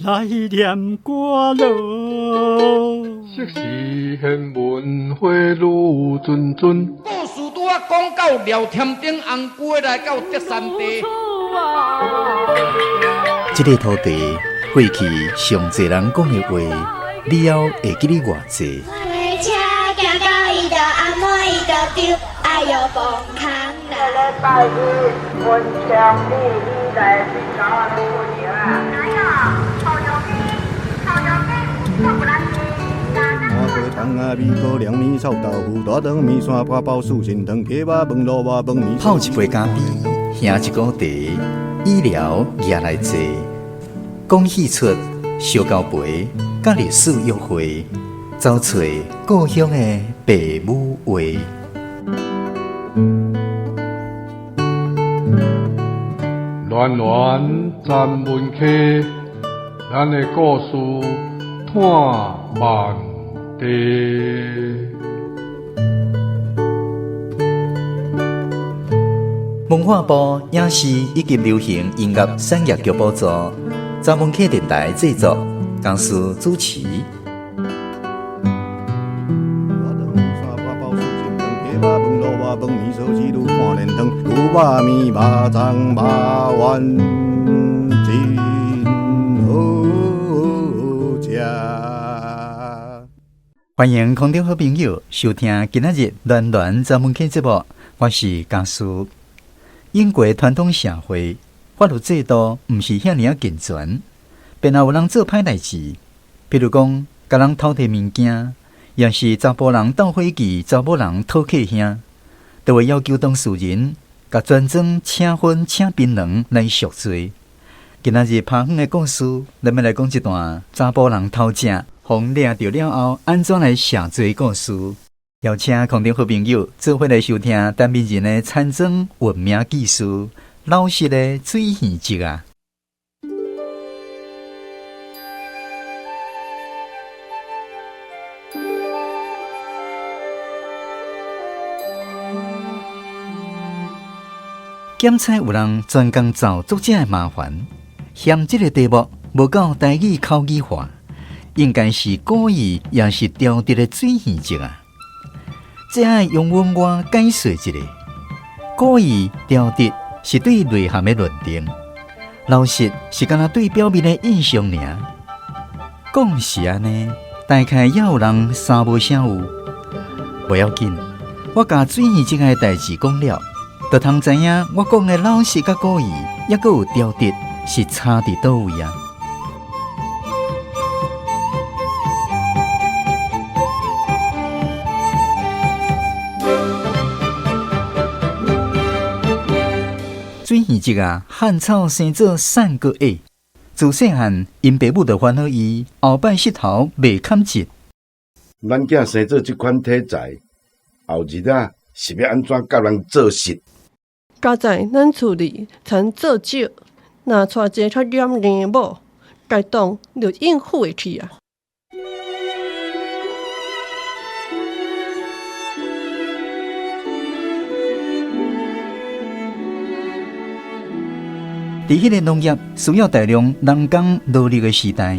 來念歌囉。昔時玄文花愈谆谆。故事拄仔講到廖添丁紅龜來到德山地。這个土地過去上濟人講的話，你猶會記得偌濟？泡一杯咖啡，喝一壺茶，醫療也來坐，講戲出燒交陪，佮歷史約會，走揣故鄉的爸母話。暖暖咱文溪，咱的故事伴万地。文化部影視以及流行音樂產業局補助，查文客電台製作，公司主持。歡迎空中好朋友收聽今仔日暖暖查文客節目，我是家師。英國傳統社會法律制度毋是遐爾仔健全，便若有人做歹代誌，譬如講共人偷提物件，抑是查埔人鬥伙計、查某人討客兄，就會要求當事人共全莊請薰請檳榔來贖罪。今仔日拍遠的故事，咱欲來講一段查埔人偷食，予人掠著了後，按怎來謝罪故事。邀請空中好朋友做伙來收聽陳明仁的田莊文明記事，老實的水耳叔啊！檢採有人專工造作這的麻煩，嫌這个題目無夠台語口語化，應該是故意，抑是挑剔的水耳叔啊！這愛容阮我解說一下，故意挑剔是對內涵的論定，老實是干焦對表面的印象爾。講是按呢，大概也有人三無啥有，無要緊，我共水耳叔的代誌講了，就通知影我講的老實佮故意，猶閣有挑剔是差佇佗位啊！水耳叔啊，漢草生做散國矮，自細漢𪜶爸母就煩惱伊後擺膝頭袂崁直。咱囝生做這款體材，後日仔是欲按怎佮人做實？佳哉咱厝裡田做少，若娶一个較嚴硬的某，該當就應付會去啊。佇彼个農業需要大量人工勞力的時代，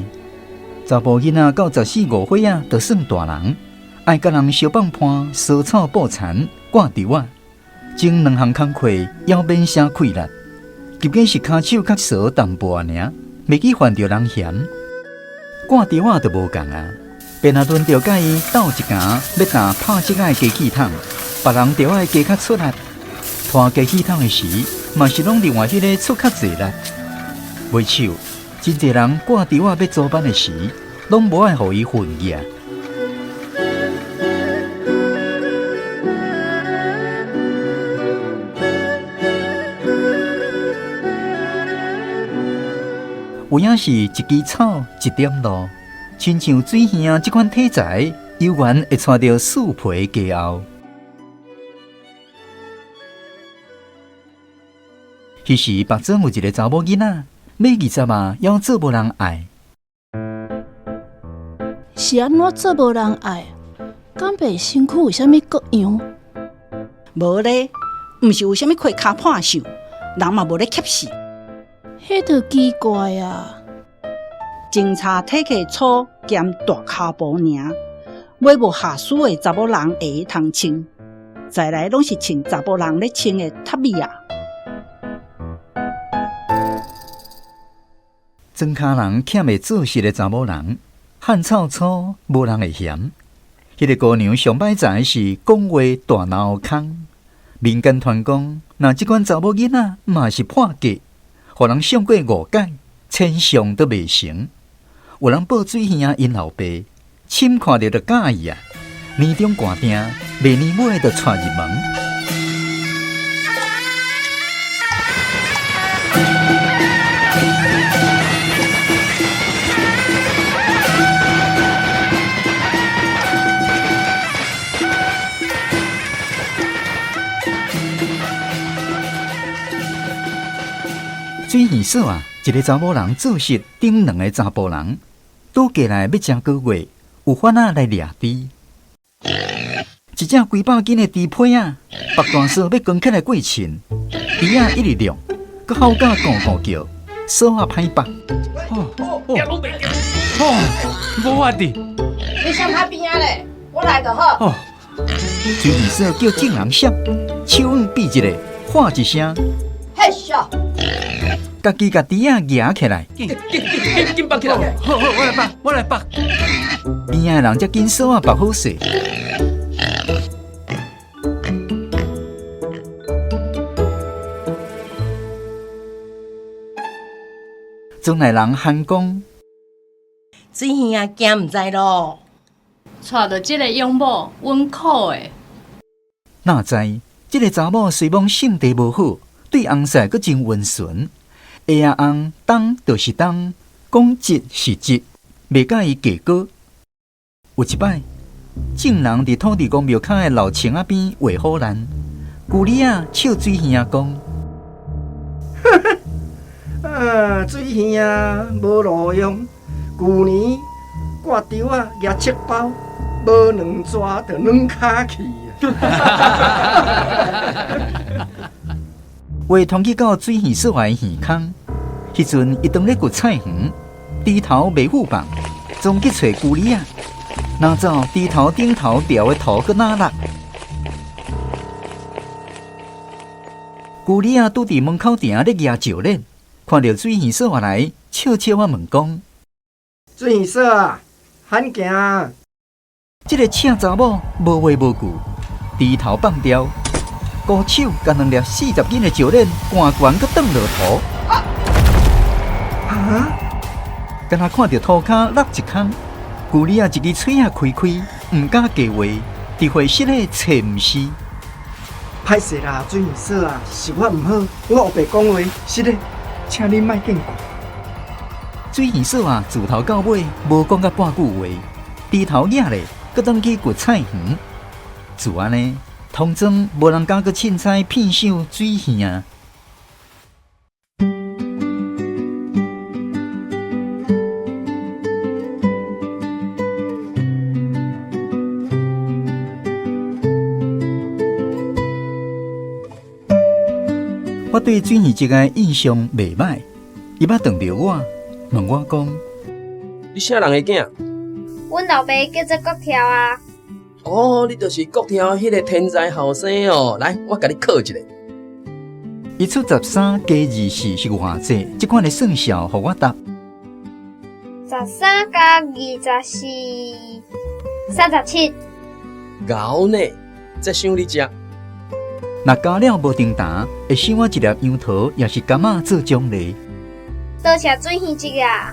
查埔囡仔到十四五歲仔就算大人，愛佮人相幫伴疏草布田、割稻仔，種兩項工課，猶免啥氣力。僅僅是跤手較趖淡薄仔爾，袂去犯著人嫌。割稻仔就無仝啊，便若輪著佮伊鬥一工，欲踏拍織仔的機器桶，別人就愛加較出力。拖機器桶的時，嘛是攏另外彼个出較濟力。袂手，真濟人割稻仔欲組班的時，攏無愛予伊混去啊。有影是一枝草，一點露，親像水耳這款體材，猶原會帶著樹皮加厚。彼時北庄有一个查某囡仔，欲二十啊，猶做無人愛。是按怎做無人愛？敢袂身軀有啥物各樣？無咧，毋是有啥物開跤破泅，人嘛無咧怯死。彼就奇怪啊！穿插体格粗兼大跤步尔，尾无下输的查某人会通穿。再来攏是穿查埔人咧穿的塔米仔。庄跤人欠会做事的查某人，汗臭粗，无人会嫌。彼个姑娘上摆才是讲话大脑空，民间传讲，若这款查某囡仔嘛是破格，予人上过误解，千相都袂成。有人报水耳𪜶老爸，亲看著就佮意啊，年终寒定，明年尾就娶入门。水耳嫂啊，一个查某人做事顶两个查埔人，拄过来欲食个月，有番仔来掠猪。一只几百斤的猪批仔，白大嫂欲扛起来过凊，猪仔一直掠，阁吼甲咕咕叫，嫂仔歹缚。哦哦，无法伫。你闪较边仔咧，我来就好。哦，水耳嫂叫众人闪，手腕比一个，喊一声。嘿咻！家己共猪仔举起来，紧紧紧紧绑起来！好好，我来绑，我来绑。边仔的人才紧索仔绑好势。庄内人喊讲：水耳仔惊毋知咯？娶著这个养某，阮苦的。哪知这个查某虽罔性地无好，对翁婿阁真温顺。下阿翁当就是当，讲这是这，袂佮伊计较。有一摆，众人伫土地公庙跤的老树仔边画虎难，旧里仔笑水耳仔讲：啊，水耳仔无路用，旧年挂猪仔举七包，无两逝就软跤去。话传去到水耳嫂的耳空，彼阵伊当咧掘菜园，猪头袂赴放，总去揣旧里仔，哪走猪头顶头掉的土阁哪落？旧里仔拄伫门口埕咧举石链，看著水耳嫂来，笑笑仔问讲：水耳嫂啊，罕行？这个赤查某无话无句，猪头放掉。高手共两粒40斤的石链，悬悬阁转落土。啊！敢若看著涂跤落一空，旧里仔一支喙仔开开，毋敢加话，伫会室咧揣毋是。歹势啦，水耳嫂啊，是我毋好，我乌白讲话，实咧，请你莫见怪。水耳嫂啊，自头到尾无讲甲半句话，低头攑咧，阁转去掘菜园。自按呢，通庄无人敢阁凊彩骗赏水耳。我对水耳这个印象袂歹，伊捌撞著我，问我讲：你啥人的囝？阮老爸叫做国跳啊。哦，你就是国跳彼个天才后生哦。来，我共你考一下。伊出13加24是偌济？这款的算数，予我答。13加24，37。𠢕呢？这伤你食。若加了无重担，会赏我一粒杨桃，抑是柑仔做奖励。多谢水耳叔啊！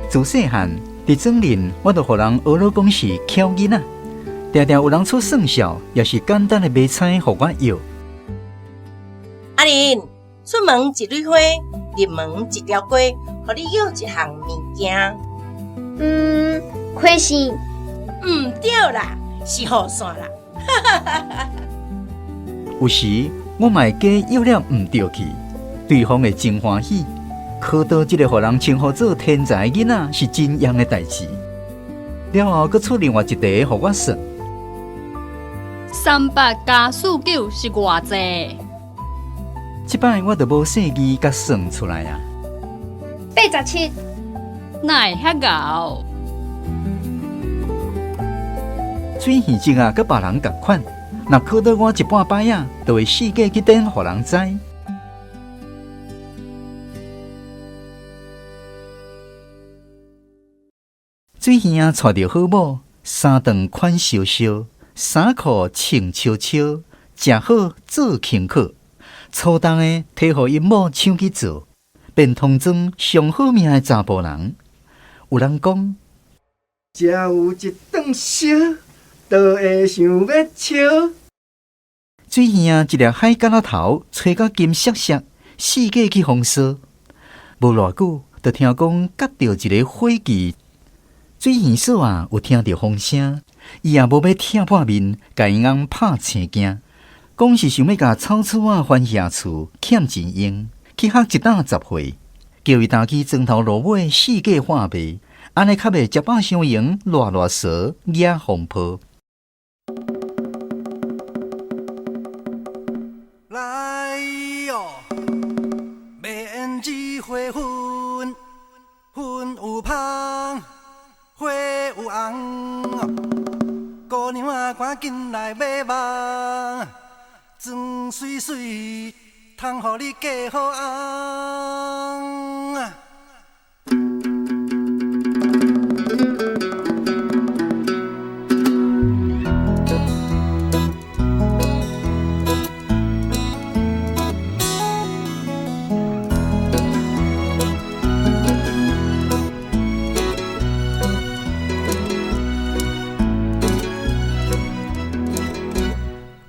自细汉伫庄邻，我就予人学老讲是巧囡仔，定定有人出算数，抑是简单的买菜予我药。阿玲，出门一蕊花，入门一条街，予你要一项物件。开线。毋对啦，是雨伞啦。有时我嘛会假药了毋对去，对方会真欢喜。考到这个予人称呼做天才囡仔是真样的代志。了后，阁出另外一题予我算。300加49是偌济？这摆我就无细腻共算出来啊。87。哪會遐𠢕？水耳叔啊，佮別人仝款，若考倒我一半擺仔，就會四界去顛予人知。水耳仔娶著好某，衫長款燒燒，衫褲穿悄悄，食好做輕巧，粗重的提予𪜶某搶去做，變通莊上好命的查埔人。有人講，食有一頓燒，就會想欲笑。水耳仔一粒海蛤仔頭，吹甲金閃閃，四界去風騷。無偌久，就聽講結著一個伙計。水耳嫂啊，有聽著風聲，伊也無欲拆破面，共𪜶翁拍青驚，講是想欲共草厝仔還瓦厝，欠錢用，去學一擔十歲，叫伊擔去莊頭路尾四界販賣，按呢較袂食飽傷閒，賴賴趖，惹風波。來喲，胭脂花粉，粉有芳，花有紅。姑娘啊，趕緊來買肉，妝媠媠，通予你嫁好翁。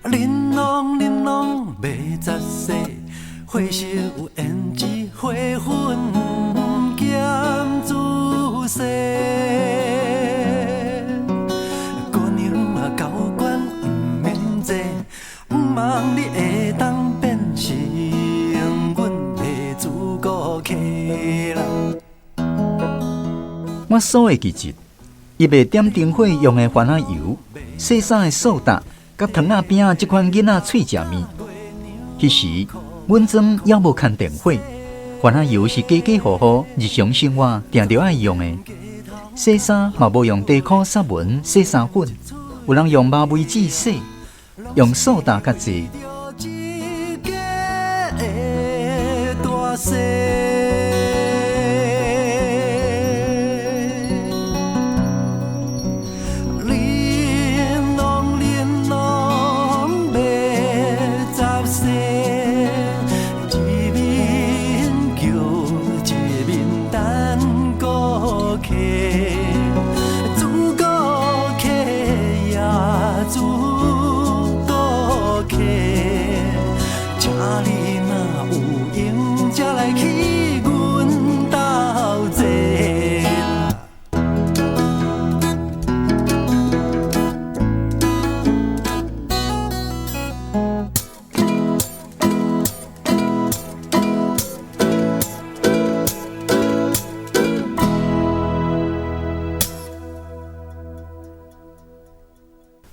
玲瑯玲瑯欲十世，花色有胭脂花粉兼姿势。姑娘啊，高悬毋免坐，毋望你會當變成阮的主顧客啦。我所會記得，伊賣點燈火用的番仔油、洗衫的蘇打、佮糖仔餅仔這款囡仔喙食物。彼時，阮庄猶無牽電火，番仔油是家家戶戶日常生活定著愛用的。洗衫嘛無用地箍殺蚊洗衫粉，有人用馬尾子洗，用蘇打較濟。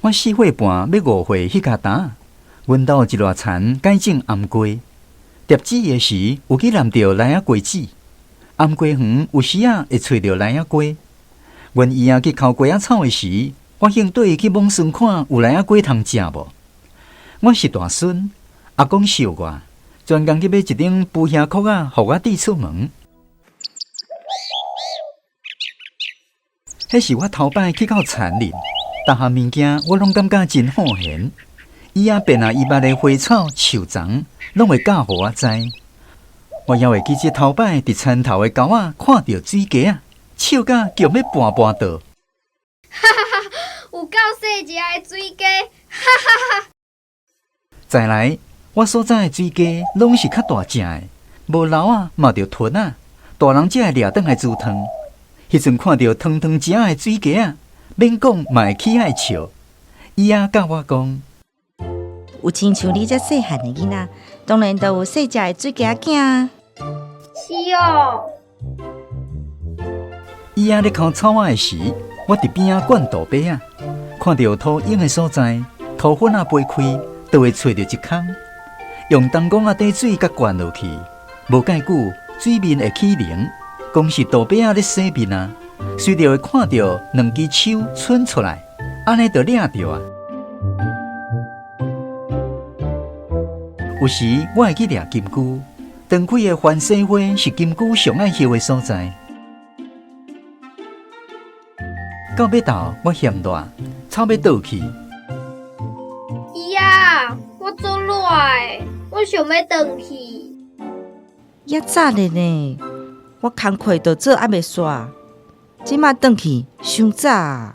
我4歲半欲5歲彼家擔，阮兜一偌田改種頷瓜，疊籽的時有去攬著梨仔瓜子。頷瓜園有時仔會揣著梨仔瓜。阮姨仔去摳瓜仔草的時，我興綴伊去摸孫看有梨仔瓜通食無。我是大孫，阿公惜我，專工去買一頂布靴褲仔，予我佇出門。彼是我頭擺去到田裡。逐項物件我攏感覺真好閒，伊仔變啊伊捌的花草樹叢，攏會教予我知。我猶會記得頭擺佇田頭的溝仔看著水雞仔，笑甲叫欲盤盤倒。哈哈哈！有夠細隻的水雞，哈哈哈！再來，我所知的水雞攏是較大隻的，無老仔嘛著豚仔，大人才會掠轉來煮湯。彼陣看著湯湯隻的水雞仔。免講嘛會起愛笑，伊仔教我講，有親像你遮細漢的囡仔，當然都有細隻的水雞仔囝啊。是哦。伊仔咧摳草仔的時，我佇邊仔灌豆白仔，看著土湧的所在，土粉仔飛開，就會揣著一空，用銅管仔底水共灌落去，無蓋久水面會起凝，講是杜伯仔咧洗面啊，隨著會看著兩支手伸出來，按呢就掠著啊。有時我會去掠金龜，長開的番雪花是金龜上愛歇的所在。到尾頭我嫌熱，草欲倒去。姨仔，我足熱的，我想欲轉去。猶早咧呢，我工課都做猶未煞，這馬轉去傷早啊。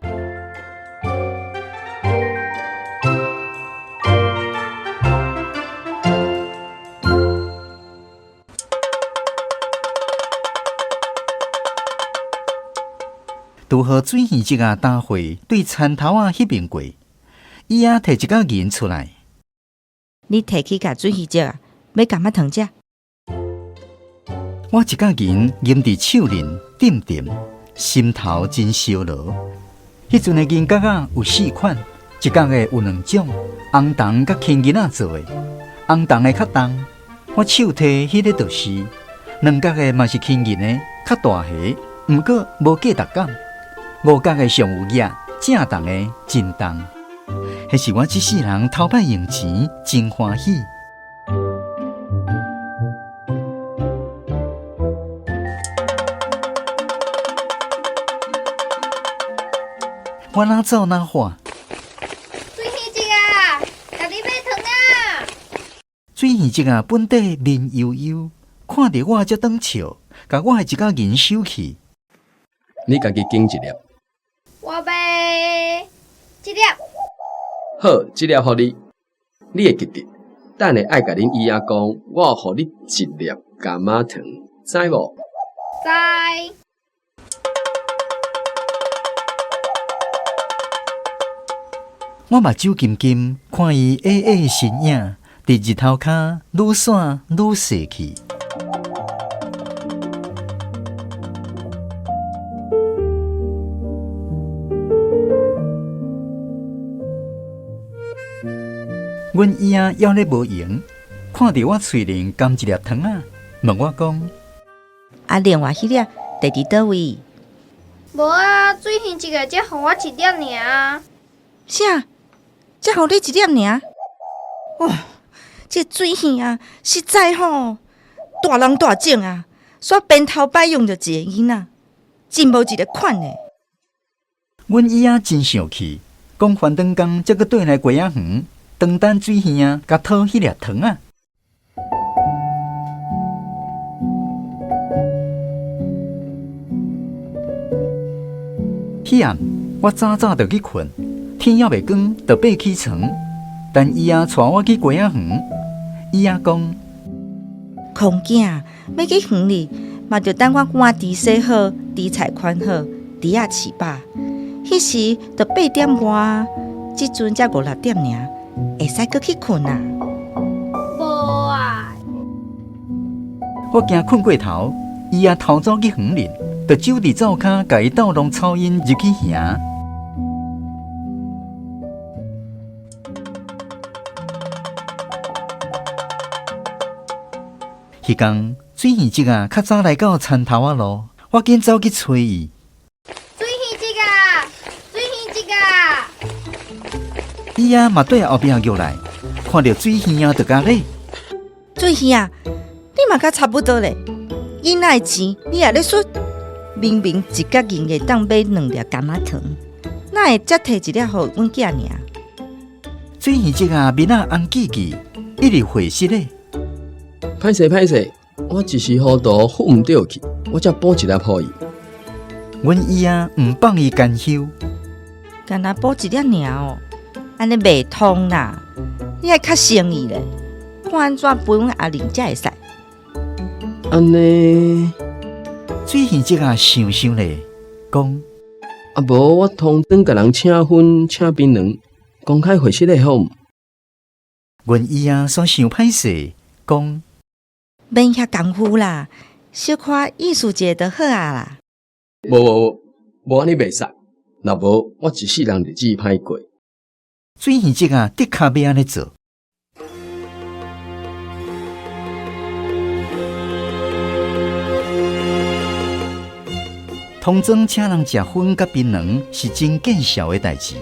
拄好水魚節仔大會對田頭仔彼邊過，伊仔提一角銀出來。你提去共水魚節仔買柑仔糖食。我一角銀揜佇手裡，點點，心頭真燒羅。彼陣的銀角仔有四款，一角的有兩種，紅銅佮金銀仔做的，紅銅的較重。我手提彼个就是，兩角的嘛是金銀的，較大个，毋過無價值感。五角的上有額，正重的真重。彼是我這世人頭擺用錢，真歡喜。我哪走哪喊。水魚節仔，共你買糖仔。水魚節仔本底面悠悠，看著我才轉笑，共我的一角銀收去。你家己揀一粒。我欲這粒。好，這粒予你，你會記得。等下愛共恁姨仔講，我予你一粒柑仔糖，知無？知。我目睭金金，看伊矮矮身影，佇日頭跤愈散愈細去。阮姨仔猶咧無閒，看著我喙裡含一粒糖仔，問我講：啊，另外彼粒佇佇佗位？無啊，水魚節仔才予我一粒爾。啥？才予你一粒爾？哦，這水魚仔，實在吼，大人大種啊，煞偏頭擺用著一个囡仔，真無一个款的。阮姨仔真生氣，講翻轉工才閣轉來瓜仔園，當等水魚仔共討彼粒糖仔。彼暗我早早就去睏，天猶未光就爬起床，等姨仔帶我去瓜仔園。姨仔講：空囝欲去園裡，嘛著等我碗池洗好，池菜寬好，豬仔飼飽。彼時就八點外，這陣才五六點爾，會使閣去睏啊。無愛。我驚睏過頭，伊仔偷走去園裡，就守佇灶跤，共伊鬥弄草𪜶入去營。彼工水魚節仔較早來到田頭仔路，我緊走去揣伊。水魚節仔，水魚節仔。伊仔嘛綴後壁踅來，看著水魚仔就共咧。水魚仔，你嘛佮差不多咧。囡仔的錢你也咧輸，明明一角銀會當買兩粒柑仔糖，哪會才提一粒予阮囝爾？水魚節仔面仔紅記記，一直回失咧。歹勢歹勢，我一時糊塗付毋著去，我才補一粒予伊。阮姨仔毋放伊甘休，干焦補一粒爾哦，按呢袂通啦！你愛較誠意咧，看按怎賠阮阿玲才會使。按呢，水魚節仔想想咧，講啊無我通轉共人請薰請檳榔，公開會失的好毋？阮姨仔煞想歹勢，講免遐功夫啦，小可意思一下就好啊啦。無無無，無按呢袂使，若無我一世人日子歹過。水魚節仔的確欲按呢做。通庄請人食薰佮檳榔是真見笑的代誌。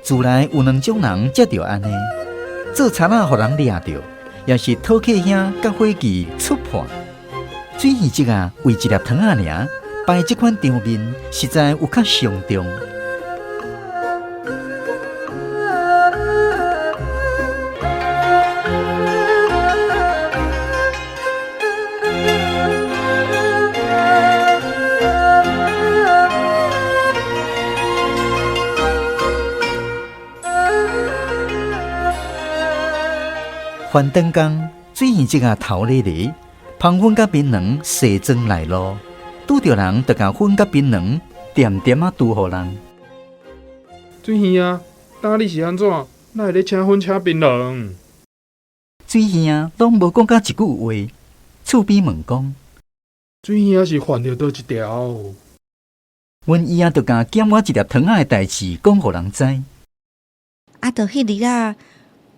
自來有兩種人才著按呢，做賊仔予人掠著，也是討客兄佮伙計出破。水耳叔仔為一粒糖仔爾，擺這款場面，實在有較傷重。翻轉工，水耳叔仔頭咧咧，芳薰佮檳榔西裝來路，拄著人就共薰佮檳榔恬恬仔拄予人。水耳仔，今你是按怎？哪會咧請薰請檳榔？水耳仔攏無講甲一句話，厝邊問講：水耳仔是犯著佗一條？阮姨仔就共減我一粒糖仔的代誌講予人知。啊，就彼日啊，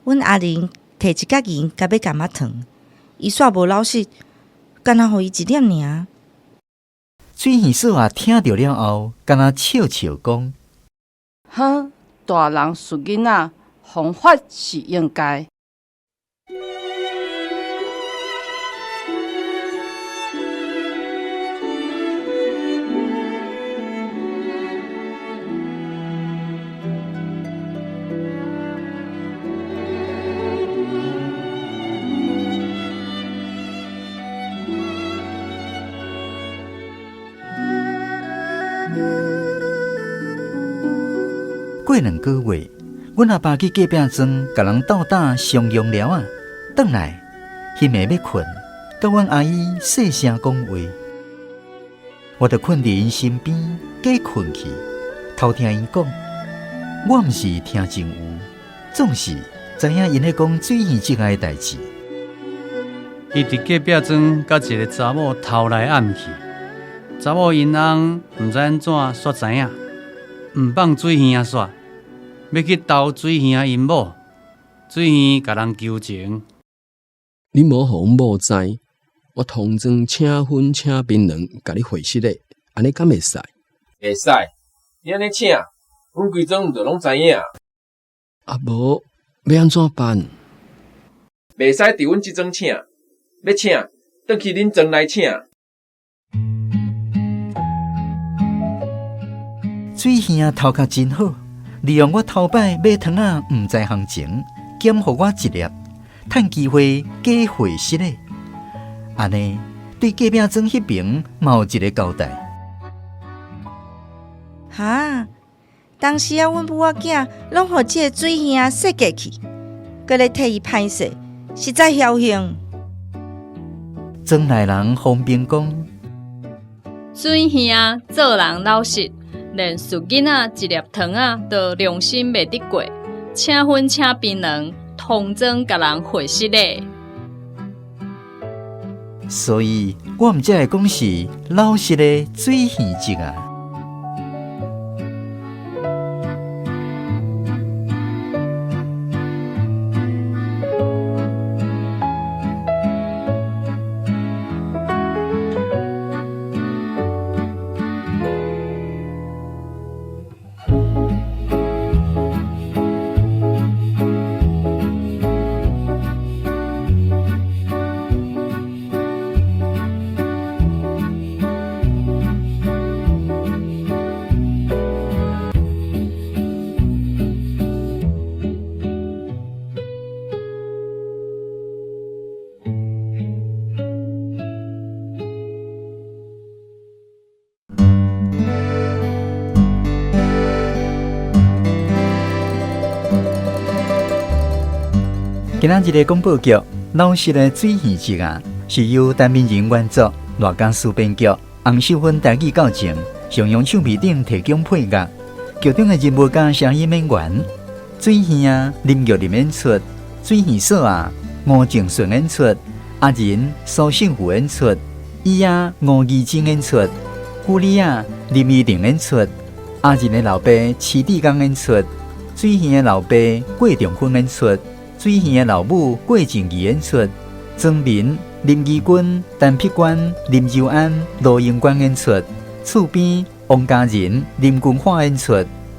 阮阿玲提一角銀共買柑仔糖，伊煞無老實，干焦予伊一粒爾。水耳嫂仔聽著了後，干焦笑笑講：哼，大人訓囡仔，方法是應該。過兩個月，阮阿爸去隔壁莊，共人鬥打商量了仔，轉來，彼暝欲睏，佮阮阿姨細聲講話，我就睏佇𪜶身邊，假睏去，偷聽𪜶講，我毋是聽真有，總是知影𪜶咧講水耳叔仔的代誌。伊佇隔壁莊佮一個查某偷來暗去，查某𪜶翁毋知按怎煞知影，毋放水耳仔煞，欲去投水耳仔𪜶某，水耳共人求情。你無予阮某知，我通莊請薰請檳榔，共你會失禮，按呢敢會使？會使，你按呢請，阮規莊毋就攏知影？啊無，欲按怎辦？袂使佇阮這莊請，欲請，轉去恁莊來請。水耳仔頭殼真好，利用我頭擺買糖仔毋知行情，減予我一粒，趁機會假會失禮。按呢，對隔壁莊彼爿嘛有一個交代。哈！當時啊，阮母仔囝攏予這個水耳仔說過去，閣咧替伊歹勢，實在僥倖。莊內人方便講，水耳仔做人老實，連訓囡仔一粒糖仔都良心袂得過，請薰請檳榔，通莊共人會失禮。所以，我毋才會講是老實的水耳叔仔。今仔日的廣播劇《老實的水耳叔仔》是由陳明仁原作，賴家書編劇，洪秀芬台語教程，上揚唱片頂提供配樂。劇中的人物佮聲音演員：水耳仔林玉林演出，水耳嫂仔吳靜順演出，阿仁蘇勝富演出，姨仔吳怡貞演出，古里仔林依婷演出，阿仁的老爸徐志剛演出，水耳的老爸郭仲坤演出。水耳的老母郭靜儀演出，莊民林怡君、陳碧娟、林柔安、羅英官演出，厝邊王家仁、林君華演出，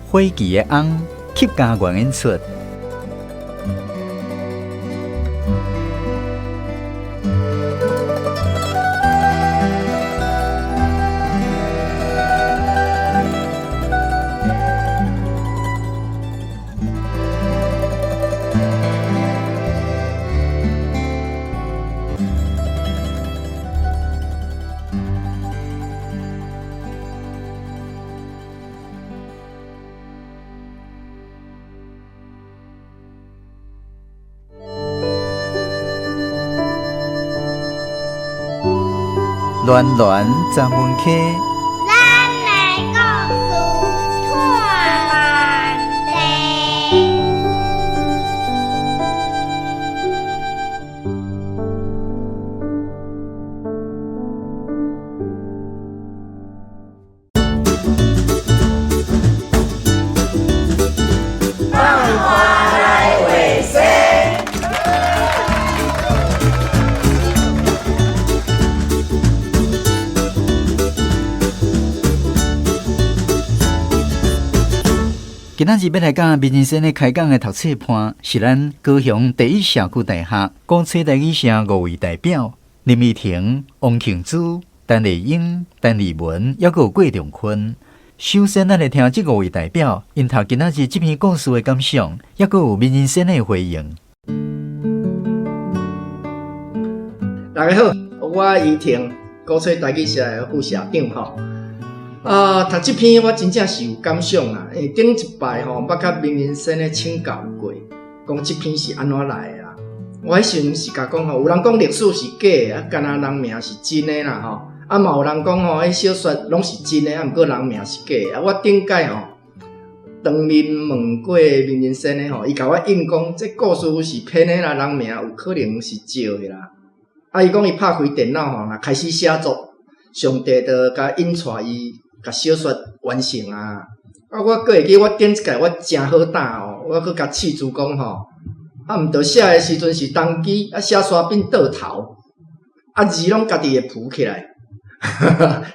火旗的翁客家元演出。暖暖十门溪。咱的故事托万地。放花来画生。今仔日欲来佮民人先生开讲的读册伴，是咱高雄第一社区大学鼓吹台语社五位代表林怡婷、王庆珠、陈丽英、陈丽文，犹阁有郭仲坤。首先，咱来听这五位代表𪜶读今仔日这篇故事的感想，犹阁有民人先生的回应。大家好，我怡婷，鼓吹台语社的副社长吼。啊，读这篇我真正是有感想啦。因为顶一摆吼，捌佮明仁先生请教过，讲这篇是按怎来的啦。我彼时阵是共讲吼，有人讲历史是假的，啊，干焦人名是真的啦吼。啊，嘛有人讲吼，彼小说拢是真的，啊，毋过人名是假的。啊，我顶摆吼，当面问过明仁先生吼，伊共我应讲，这故事是编的啦，人名有可能是借的啦。啊，伊讲伊拍开电脑吼，若开始写作，上帝就共引带伊。共小说完成啊！啊，我阁会记我顶一届我诚好胆哦，我阁共试主讲吼，啊，毋著写的时阵是冬机，啊，写煞变倒头，啊，字拢家己会浮起来，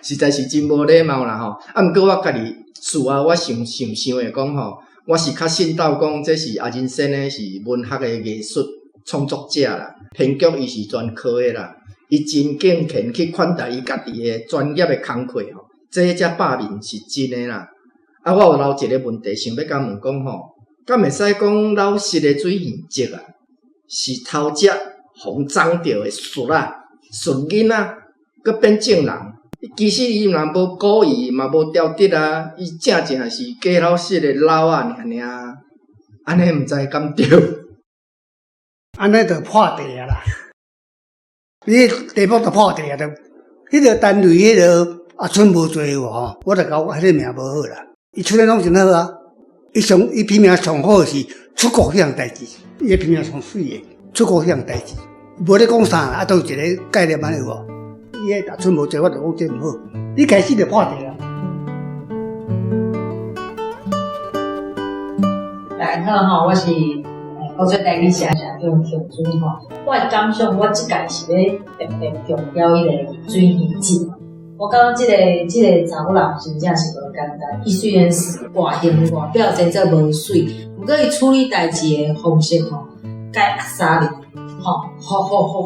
实在是真无礼貌啦吼！啊，毋过我家己事后我想想想会讲吼，我是较信道讲这是阿仁先生是文学的艺术创作者啦，编剧伊是专科的啦，伊真敬虔去款待伊家己的专业的工课吼。这只百面是真的啦！啊，我有留一个问题，想欲共问讲吼，敢会使讲老实的水耳叔啊，是头只予脏著的媠仔、媠囡仔，阁变正人？其实伊嘛无故意，嘛无调直啊，伊正正是假老实的老仔尔尔，按呢毋知敢对？按呢就破题啊啦！你题目就破题啊，就彼个单位彼个。阿春无济有吼，我就讲彼个名无好啦。伊出来拢真好啊，伊上伊片名上好是出国彼项代志，伊个片名上媠的出国彼项代志，无咧讲啥，啊，都有一个概念按呢有无？伊个阿春无济，我就讲这毋好，你开始就破题啊。大家好，吼，我是古吹台语社社长庆珠吼。我的感想，我这届是欲特别强调彼个水耳节。我感觉这个查某人真正是无简单。伊虽然是外形外表生做无媠，毋过伊处理代志的方式吼，佮阿莎力吼，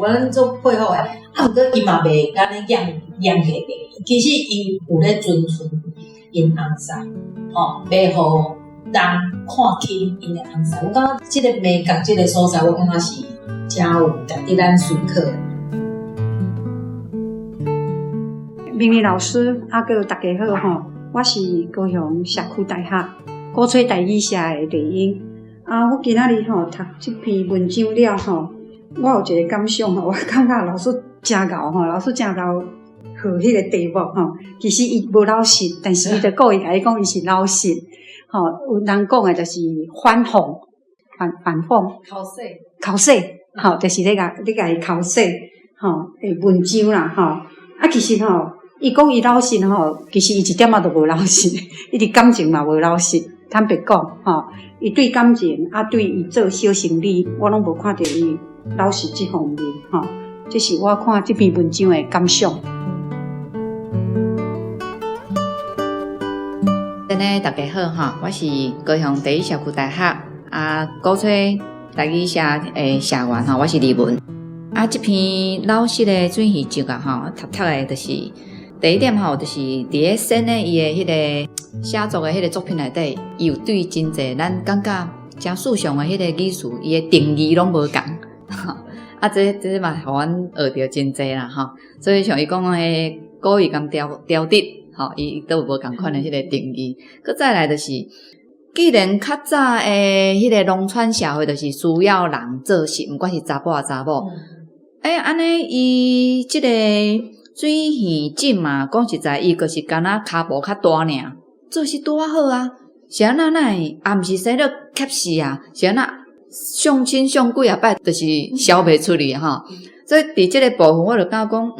予阮足佩服的。啊，毋过伊嘛袂按呢严严格格，其实伊有咧尊重𪜶翁婿，吼，袂予人看轻𪜶的翁婿。我感觉这个美角这个所在，我感觉是诚有值得咱思考。明明老师，啊，阁大家好吼！我是高雄社区大学鼓吹台语社的丽英。啊，我今仔日吼读这篇文章了吼，我有一个感想吼，我感觉老师诚𠢕吼，老师诚𠢕号彼个题目吼。其实伊无老实，但是伊就故意共你讲伊是老实吼。有人讲的就是反讽，反讽，剾洗，剾洗，吼，就是咧共伊剾洗吼的文章啦吼。啊，其实吼。伊讲伊老实吼，其实伊一点仔都无老实，伊伫感情嘛无老实。坦白讲吼，伊对感情啊，对伊做小生意，我拢无看著伊老实这方面吼。这是我看这篇文章的感想。呢，大家好吼，我是高雄第一社區大學啊，鼓吹台語社的社員吼，我是李文。啊，這篇老實的水魚集啊吼，讀讀的就是第一點吼，就是佇咧先的伊的彼个寫作的彼个作品內底，伊有對真濟咱感覺誠思想的彼個語詞，伊的定義攏無仝。啊，這嘛，予阮學著真濟啦吼。所以像伊講的古語佮調調直。吼，伊都有無仝款的彼个定義。閣再來就是，既然較早的彼个農村社會，就是需要人做事，毋管是查埔抑查某。欸，按呢，伊這个水魚井嘛，講實在，伊就是敢若跤步較大爾，做事拄仔好啊。是按怎哪會？也毋是生了怯死啊？是按怎相親相幾仔擺，就是銷袂出去吼。所以佇這个部分，我就感覺講，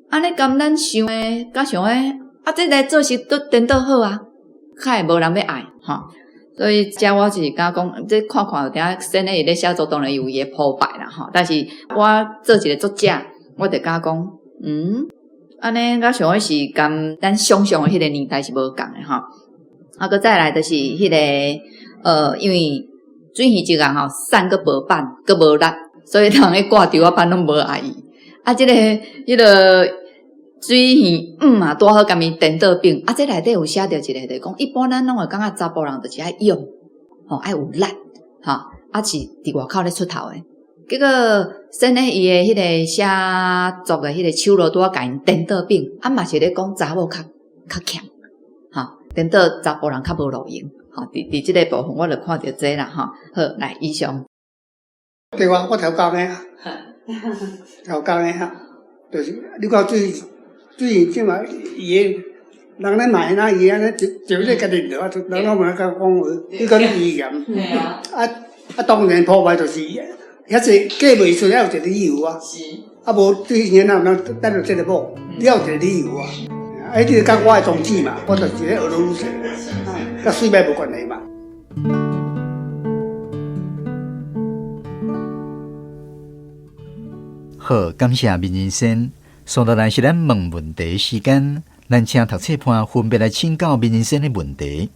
按呢敢咱想的，佮想的。啊，這來做事都顛倒好啊，較會無人欲愛吼。所以遮我是感覺講，這看看有當先咧伊咧寫作，當然有伊的鋪排啦吼。但是我做一個作者，我就感覺講，按呢我想的是佮咱想像的彼個年代是無仝的吼。啊，閣再來就是彼個，因為水魚一個吼，瘦閣無板，閣無力，所以人咧掛吊仔板攏無愛伊。啊，這個彼個。水魚嘛，拄好共伊顛倒反。啊，這內底有寫著一個，就是講一般咱攏會感覺查埔人就是愛勇，吼愛有力，吼啊是佇外口咧出頭的。結果先咧伊的彼个寫作的彼个手路拄仔共𪜶顛倒反，啊嘛是咧講查某較較強，吼顛倒查埔人較無路用，吼佇佇這个部分我就看著這啦，吼。好，來以上。對啊，我頭講的啊，頭講的啊，就是你看水水魚這嘛，伊的人咧罵那伊按呢就就咧共認著啊，人攏無甲講話，你講語言，啊啊當然破壞就是遐濟過袂出，還有一個理由啊，啊無對囡仔咱咱就這個某，你要有一個理由啊，啊，彼個佮我的宗旨嘛，我就是咧學愈愈濟，佮水歹無關係嘛。好，感謝明人生。接落來是咱問問題時間，咱請讀冊伴分別來請教明人生的問題。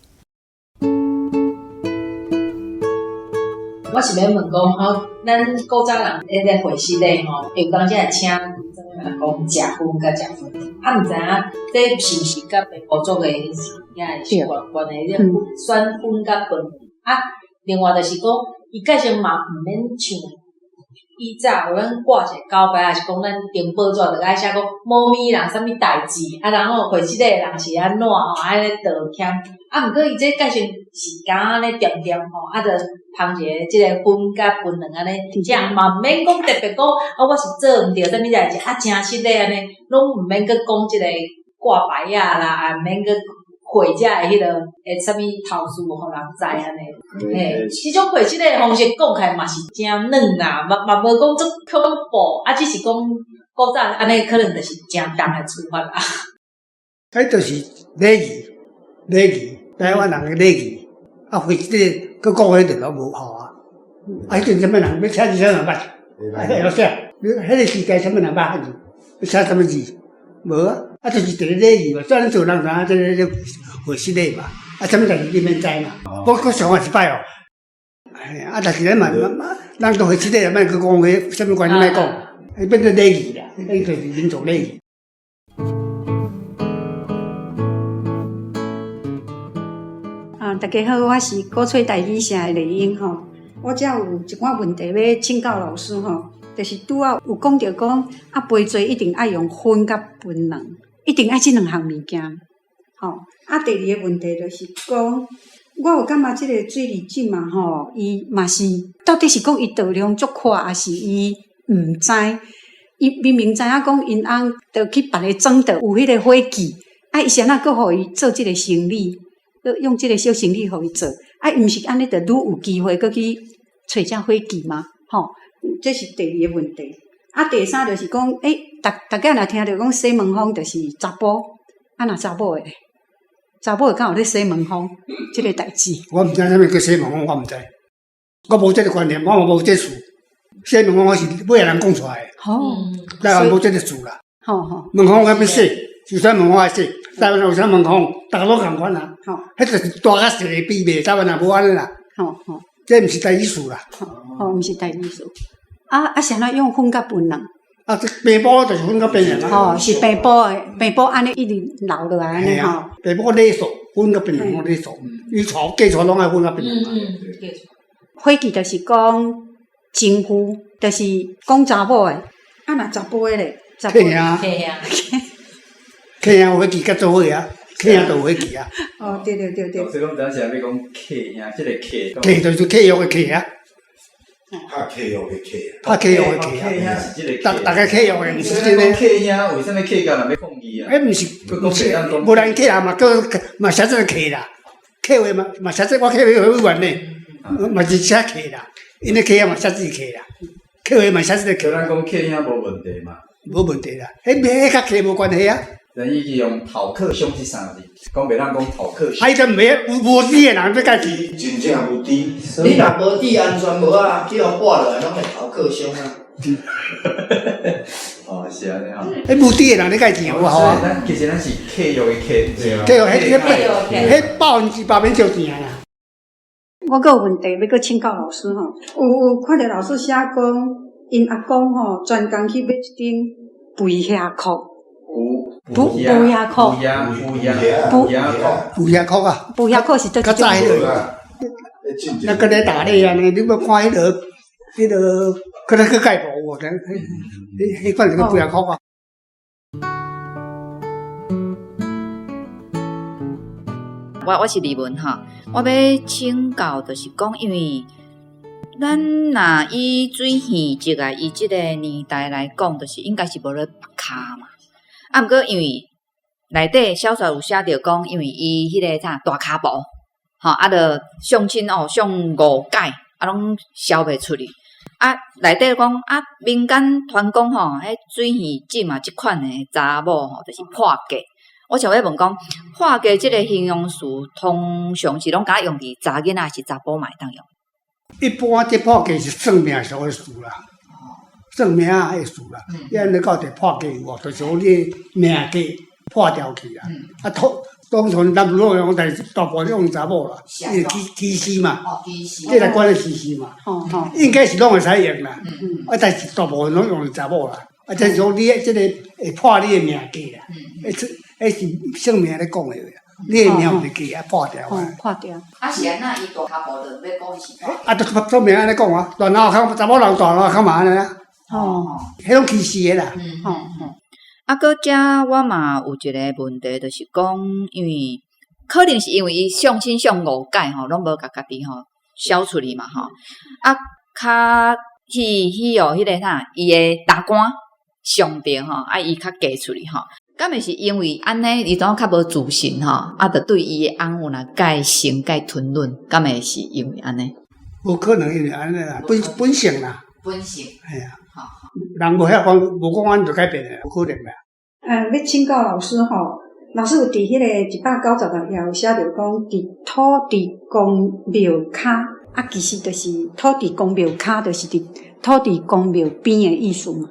我是欲問講吼，咱古早人咧咧會時咧吼，有當時會請講食薰佮食薰，啊，毋知影這是毋是佮平埔族的遐是有關係？選薰佮檳啊，另外就是講，伊介紹嘛毋免像以早有咱掛一个招牌，抑是講咱訂報紙就愛寫講某物人啥物代誌，啊，然後會這個人是按怎吼，按呢道歉。啊，毋過伊這介紹是敢按呢恬恬吼，啊，就芳一個這个薰佮檳榔按呢，這樣嘛毋免講特別講，啊，我是做毋著啥物代誌，啊，誠實咧按呢，攏毋免閣講這个掛牌仔啦，也毋免閣。會者的彼个會啥物頭事，予人知按呢？嘿，這種會這个方式講起來嘛是誠軟啦，嘛嘛無講足恐怖，啊，只是講古早按呢可能就是誠重的處罰啊。彼就是禮儀，禮儀，台灣人的禮儀。啊，會這個閣講彼個攏無效啊。啊，彼陣啥物人欲寫字啥人捌？啊，會曉寫？你彼個時代啥物人捌漢字？欲寫啥物字？無啊，啊，就是一個禮儀嘛。咱做人知影這個會失禮嘛。啊，啥物代誌你免知嘛。我閣上過一擺哦。啊，但是咱嘛嘛，人都會失禮，莫閣講彼啥物關係莫講，彼變做禮儀啦，彼就是民族禮儀。啊，大家好，我是鼓吹台語社的麗英吼。我遮有一寡問題欲請教老師吼，就是拄仔有講著講啊，陪罪一定愛用薰佮檳榔，一定愛這兩項物件吼。啊，第二个問題就是講，我有感覺這個水利井嘛吼，伊嘛是到底是講伊度量足闊，抑是伊毋知？伊明明知影講𪜶翁著去別个莊著有彼个伙計，啊，伊是按怎閣予伊做這个生理？閣用這个小生理予伊做，啊，伊毋是按呢，就愈有機會閣去揣遮伙計嗎？吼，這是第二个問題。啊，第三就是講，欸，逐逐家若聽著講洗門風，就是查埔，啊，若查某的咧，查某的敢有咧洗門風這个代誌？我毋知啥物叫洗門風，我毋知，我無這个觀念，我嘛無這事。洗門風我是尾仔人講出來的，台灣無這个事啦。門風欲洗，就算門風愛洗，台灣有啥物講？逐个攏仝款啊。彼就是大佮細的比袂，台灣也無按呢啦。這毋是台語詞啦。吼，毋是台語詞。啊啊，是按怎用粉佮檳榔？啊，這平埔就是粉佮檳榔啊。吼，是平埔的，平埔按呢一直留落來按呢吼。平埔禮數，粉佮檳榔攏禮數，你娶嫁娶攏愛粉佮檳榔。伙計就是講情婦，就是講查某的。啊，若查甫的咧，客兄，客兄有伙計佮做伙啊，客兄就有伙計啊。哦，對對對對。所以講，當時欲講客兄，這個客。客就是契約的契啊。拍契約的契。拍契約的契啊。逐逐个契約的，毋是真的。客兄為啥物客家人欲抗議啊？彼毋是，毋是，無人客人嘛，閣嘛寫做客啦。客話嘛嘛寫做我客委會委員呢，嘛是寫客啦。𪜶的客嘛寫字客啦，客話嘛寫這個客。咱講客兄無問題嘛？無問題啦，彼彼佮客無關係啊。人伊是用頭殼傷這三個字，講袂當講頭殼傷。啊，伊都毋會有無知的人欲家己。真正無知。你若無戴安全帽仔，去予跋落來，攏會頭殼傷啊。哦，是按呢吼。彼無知的人咧蓋錢有好啊。咱其實咱是契約的契，契約彼彼彼100%免借錢啦。我閣有問題欲閣請教老師吼，有有看著老師寫講，𪜶阿公吼專工去買一頂肥靴褲。肥靴褲。肥靴褲啊！肥靴褲是佗一種？較早彼个，那閣咧打獵按呢，你欲看彼个，彼个，可能閣蓋無有，彼彼款是閣肥靴褲啊。我我是李文吼，我欲請教，就是講，因為咱若以水魚節啊，以這個年代來講，就是應該是無咧縛跤嘛。啊，毋過因為內底小說有寫著講，因為伊彼个啥大跤步，吼啊，著相親哦，相五擺，啊，攏銷袂出去。啊，內底講啊，民間傳講吼，彼水魚節嘛，這款的查某吼，就是破格。我想欲問講，破格這个形容詞，通常是攏敢用佇查囡仔，還是查埔嘛會當用？一般這破格是算命所的詞啦，算命的詞啦。你按呢到佇破格有無？就是講你命格破掉去啊。啊，通當初咱攏用，但是大部分用查某啦，因為起勢嘛，這來關係起勢嘛，應該是攏會使用啦。啊，但是大部分攏用查某啦。啊，就是講你這個會破你的命格啦，彼是算命咧講的話，你的命有格啊破掉啊。破掉。啊，是按怎伊大跤步就欲講是破？啊，就算命按呢講啊，大腦殼查某人大腦殼嘛按呢啊。彼種起勢的啦。啊，閣遮我嘛有一個問題，就是講，因為可能是因為伊相親相五擺吼，攏無共家己吼銷出去嘛吼。啊，較去去予彼個啥，伊的大官相著吼，啊，伊較嫁出去吼。敢會是因為按呢，伊當較無自信吼，啊，就對伊的翁母若蓋生蓋吞忍，敢會是因為按呢？無可能因為按呢啦，本本性啦。本性。嘿啊。人無遐講，無講按就改變的，無可能啦。欲請教老師吼，老師有佇彼個196頁有寫著講，佇土地公廟跤，啊，其實就是土地公廟跤，就是佇土地公廟邊的意思嘛。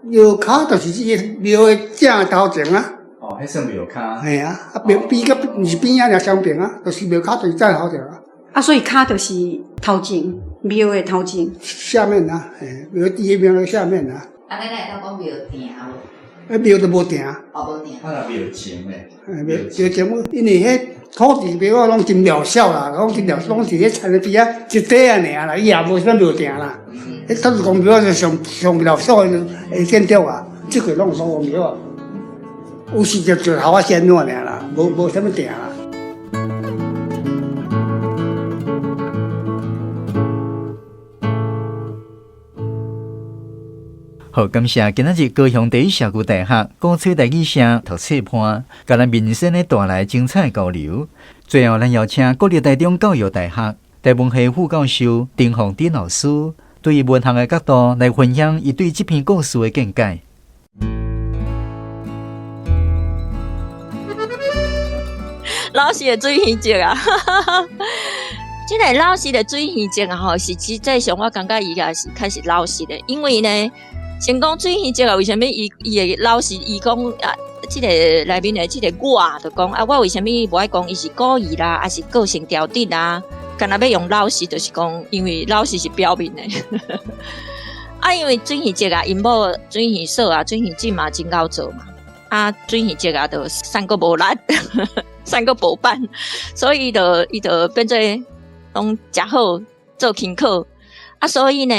廟跤就是這個廟的正頭前啊。哦，彼算廟跤。嘿啊，啊廟邊佮毋是邊仔爾相平啊，就是廟跤就是正頭前啊。啊，所以跤就是頭前，廟的頭前。下面啊，嘿，廟佇廟的下面啊。按呢，咱會當講廟埕無？彼廟就無埕。哦，無埕。啊，若廟前咧？廟前，因為彼土地廟攏真渺小啦，攏真渺，攏是彼田的邊仔一塊仔爾啦，伊也無啥廟埕啦。彼土地公廟是上上渺小的建築啊，這個攏土地公廟啊，有時就石頭仔先爾啦，無無啥物埕啦。好，感謝今仔日高雄第一社區大學鼓吹台語社讀冊伴，共咱民生咧帶來精彩交流。最後，咱邀請國立臺中教育大學台文系副教授丁鳳珍老師，對於文學的角度來分享伊對這篇故事的見解。老實的水魚節啊，這个老實的水魚節啊，吼，是實際上我感覺伊也是較是老實的，因為呢，先講水魚節啊，為啥物伊伊會老實？伊講啊，這個內面的這個我就講啊，我為啥物無愛講伊是故意啦，抑是個性調整啦？敢若欲用老實，就是講因為老實是表面的。啊，因為水魚節啊，𪜶某水魚嫂啊，水魚姊嘛真𠢕做嘛。啊，水魚節啊，就散閣無力，散閣無辦，所以伊就伊就變做攏食好做輕巧。啊，所以呢，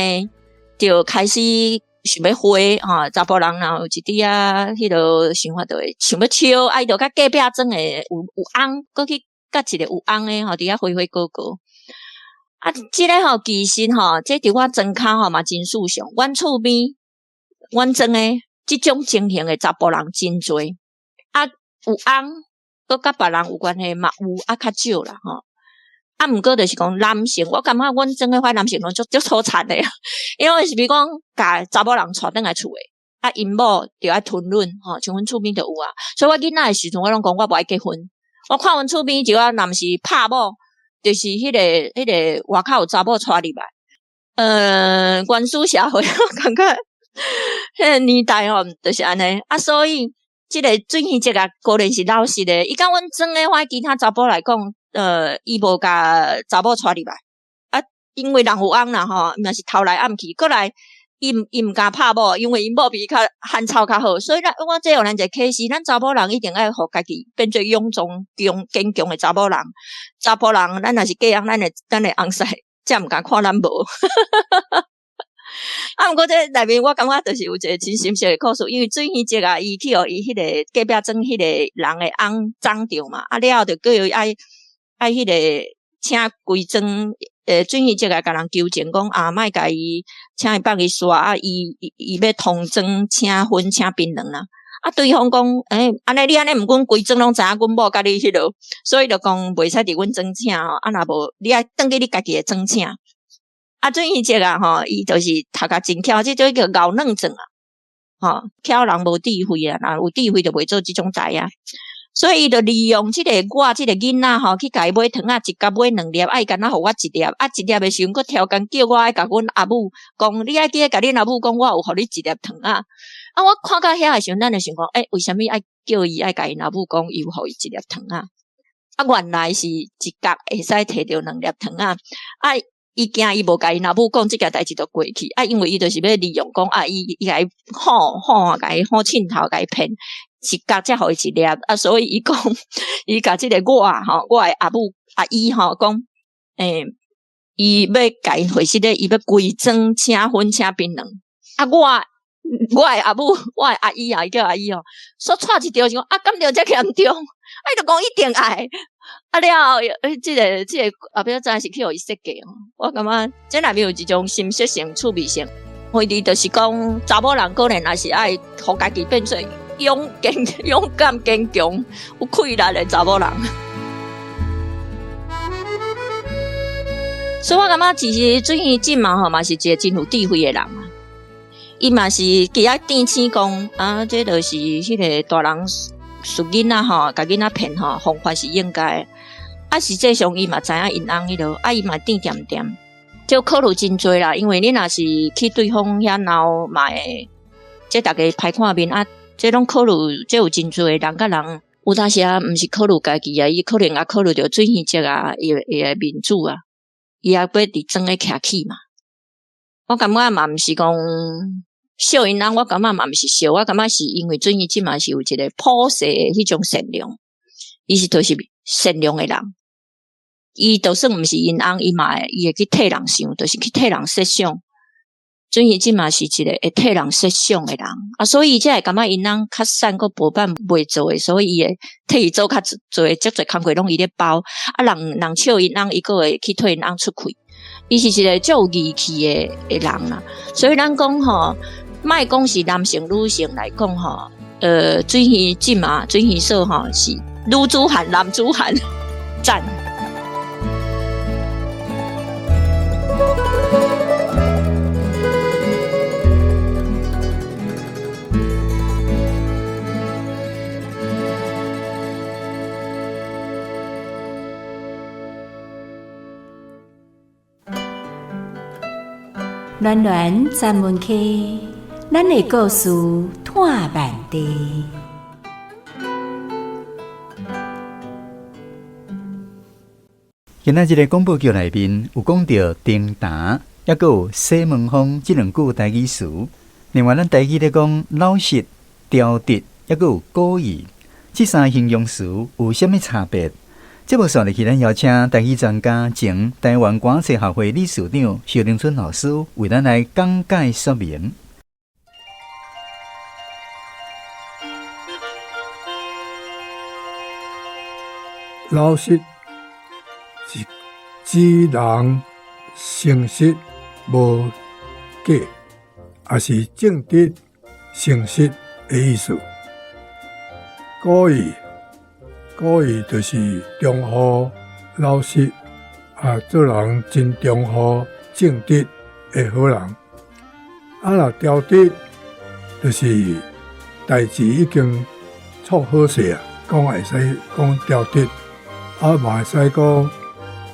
就開始想欲花吼，查埔人若有一滴仔彼落想法，就會想欲笑，啊，伊就佮隔壁庄的有有翁，閣去佮一個有翁的吼，佇遐花花果果。啊，這个吼，其實吼，這佇我莊跤吼嘛真事常。阮厝邊，阮庄的這種情形的查埔人真濟。啊，有翁，閣佮別人有關係嘛有，啊，較少啦吼。啊，毋過就是講男性，我感覺阮莊的遐男性攏足足粗殘的，因為是比如講，共查某人帶轉來厝的，啊，𪜶某就愛吞忍吼，像阮厝邊就有啊。所以我囡仔的時陣，我攏講我無愛結婚。我看阮厝邊一寡若毋是拍某，就是彼个彼个外口有查某帶入來。原始社會，我感覺彼个年代吼，就是按呢。啊，所以這個水魚節啊，果然是老實的。伊佮阮庄的遐其他查埔來講，伊無共查某帶入來，啊，因為人有翁啦吼，嘛是偷來暗去，過來，伊伊毋敢拍某，因為𪜶某比伊較漢草較好，所以咱我這予咱一個啟示，咱查某人一定愛予家己變做勇壯、強、堅強的查某人。查埔人，咱若是嫁翁，咱的翁婿才毋敢看咱無。啊，毋過這內面我感覺就是有一個真深色的故事，因為水魚節啊，伊去予伊彼個隔壁庄彼個人的翁爭著嘛，啊了後就叫伊愛愛彼個請規庄水魚節來共人求情，講啊，莫共伊請伊放伊煞啊，伊伊伊欲通莊請薰請檳榔啦。啊，對方講，欸，按呢你按呢毋阮規莊攏知影阮某佮你彼落，所以就講袂使佇阮莊請吼，啊若無你愛轉去你家己的莊請。啊，水魚節啊吼，伊就是讀甲真巧，這種叫𠢕軟轉啊，吼，巧人無智慧啊，若有智慧就袂做這種代啊。所以伊就利用這個我這個囡仔吼，去共伊買糖仔，一角買兩粒，啊伊敢若予我一粒，啊一粒的時陣，閣超工叫我愛共阮阿母講，你愛記得共恁阿母講，我有予你一粒糖仔。啊，我看到遐的時陣，咱就想講，欸，為啥物愛叫伊愛共𪜶阿母講，伊有予伊一粒糖仔？啊，原來是一角會使提著兩粒糖仔。啊，伊驚伊無共𪜶阿母講，這件代誌就過去。啊，因為伊就是欲利用講，啊，伊伊共伊唬唬，共伊唬凊頭，共伊騙。一角才予伊一粒，啊，所以伊講，伊共這个我吼，我的阿母阿姨吼講，欸，伊欲共𪜶回實咧，伊欲規莊請薰請檳榔。啊，我我的阿母，我的阿姨啊，伊叫阿姨吼，煞掣一著想講，啊，敢著遮嚴重？啊，伊就講一定愛。啊了後，這个這个後壁真是去予伊設計吼。我感覺這內面有一種心識性、趣味性。反正就是講，查某人可能也是愛予家己變做勇堅、勇敢、堅強、有氣力的查某人。所以我感覺其實水魚姊嘛吼，嘛是一個真有智慧的人啊。伊嘛是記得點醒講啊，這就是彼個大人術囡仔吼，共囡仔騙吼，方法是應該。啊，實際上伊嘛知影𪜶翁彼落，啊，伊嘛點點點，就考慮真濟啦。因為你若是去對方遐鬧嘛會，這逐家歹看面啊，這攏考慮，這有真濟人佮人，有當時啊，毋是考慮家己啊，伊可能也考慮著水魚節啊，伊伊的面子啊，伊也欲佇莊咧徛起嘛。我感覺嘛毋是講笑𪜶翁，我感覺嘛毋是笑，我感覺是因為水魚姊嘛是有一個普世的彼種善良，伊是就是善良的人。伊就算毋是𪜶翁，伊嘛會伊會去替人想，就是去替人設想。水魚姊嘛是一個會替人設想的人啊，所以才會感覺𪜶翁較散閣無辦袂做的，所以伊會替伊做較濟，足濟工課攏伊咧包。啊，人人笑𪜶翁，伊閣會去替𪜶翁出氣。伊是一個足有義氣的的人啦。所以咱講吼，莫講是男性女性來講吼，水魚姊嘛，水魚嫂吼是女子漢、男子漢，讚。暖暖专门溪，咱的故事拖慢地。今仔日个廣播劇內面有講著叮噠，抑閣有洗門風這兩句台語詞。另外，咱台語咧講老實、調直，抑閣有古意，這三个形容詞有啥物差別？節目紲落去，咱邀請台語專家、前台灣歌冊學會理事長蕭玲春老師為咱來講解說明。老實是指人誠實無假，抑是正直誠實的意思。古意，古意就是忠厚老實，啊，做人真忠厚正直的好人。啊，若調直，就是代誌已經創好勢啊，講會使講調直，啊嘛會使講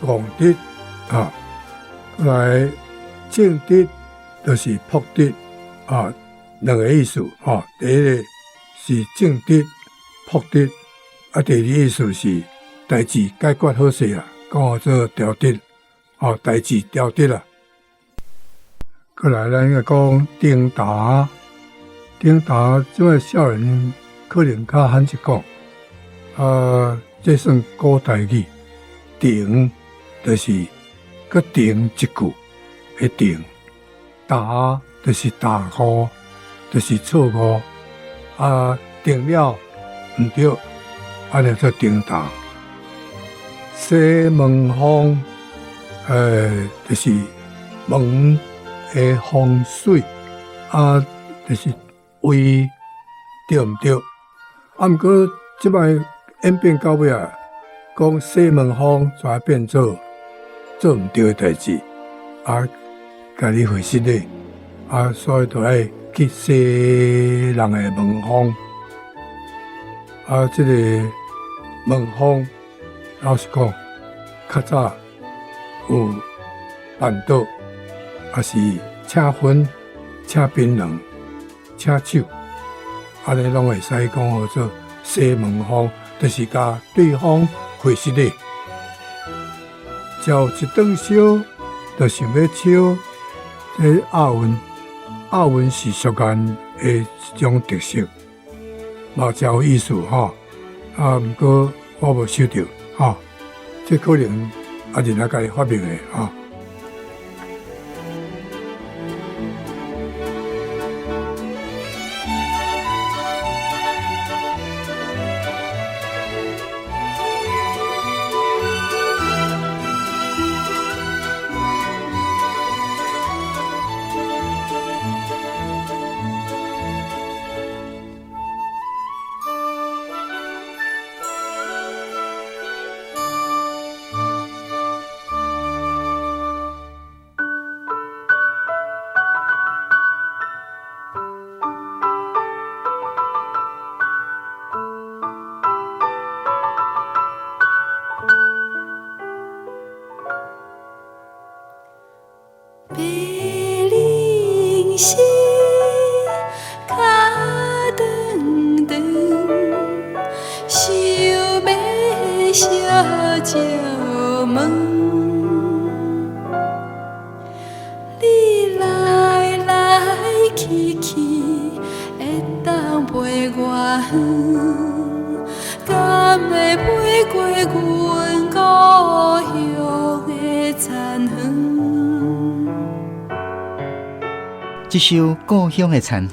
戇直啊。過來正直就是樸直啊，兩個意思吼。第一个是正直、樸直，啊，第二个意思是代誌解決好勢啊，講做調直，哦，代誌調直啦。過來咱來講叮噠，叮噠這個少年可能較罕一講，啊，這算古台語，停就是閣停一句的停，噠就是大誤，就是錯誤，啊，停了毋對，按呢做叮噠。洗門風，就是門的風水，啊，就是位對毋對？啊，毋過這擺演變到尾啊，講洗門風就愛變做做毋對的代誌，啊，共你回失禮，啊，所以就愛去洗人的門風，啊，這個門風老實講，較早有辦桌，抑是請薰、請檳榔、請酒，按呢攏會使講號做洗門風，就是共對方回失禮。食有一頓燒，就想欲笑，這押韻，押韻是俗諺的一種特色，嘛誠有意思吼。啊，毋過我無收著吼，這可能阿仁仔家己發明的吼。白靈心跤長長，想欲相借問，你來來去去，會當飛偌遠？敢會飛過阮故鄉的田園？這首《故鄉的田園》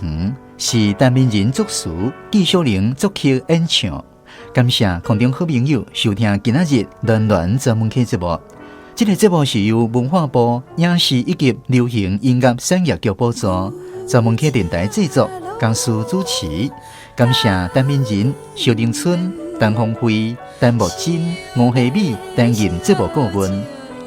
是陳明仁作詞，紀曉玲作曲演唱。感謝空中好朋友收聽今仔日暖暖專門客節目。這個節目是由文化部影視以及流行音樂產業局補助，專門客電台製作，江蘇主持。感謝陳明仁、蕭玲春、陳鳳慧、陳木珍、吳希美擔任節目顧問，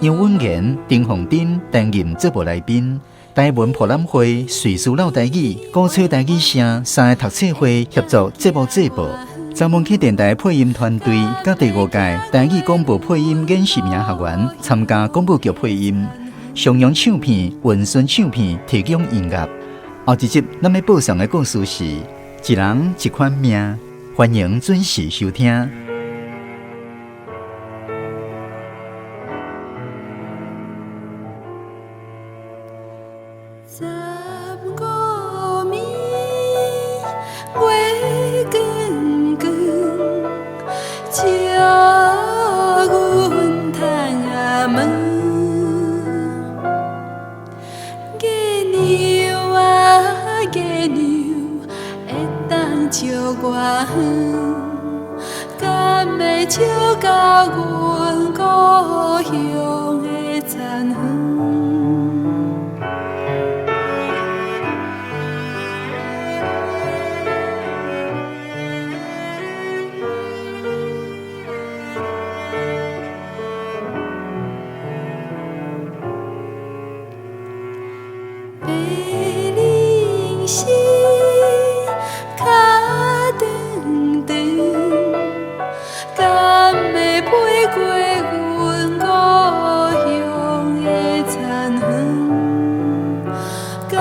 楊文賢、丁鳳珍擔任節目來賓。台文博覽會、瑞士老台語、鼓吹台語聲三个讀冊會協助節目製播。專門去電台配音團隊，佮第五屆台語廣播配音演習營學員參加廣播劇配音。上揚唱片、雲順唱片提供音樂。後一集咱欲播送的故事是《一人一款命》，歡迎準時收聽。照阮窗仔门。月娘啊月娘，會當照偌遠？敢會照到阮故鄉的田園？白灵丝较长长，敢会飞过阮故乡的田园？敢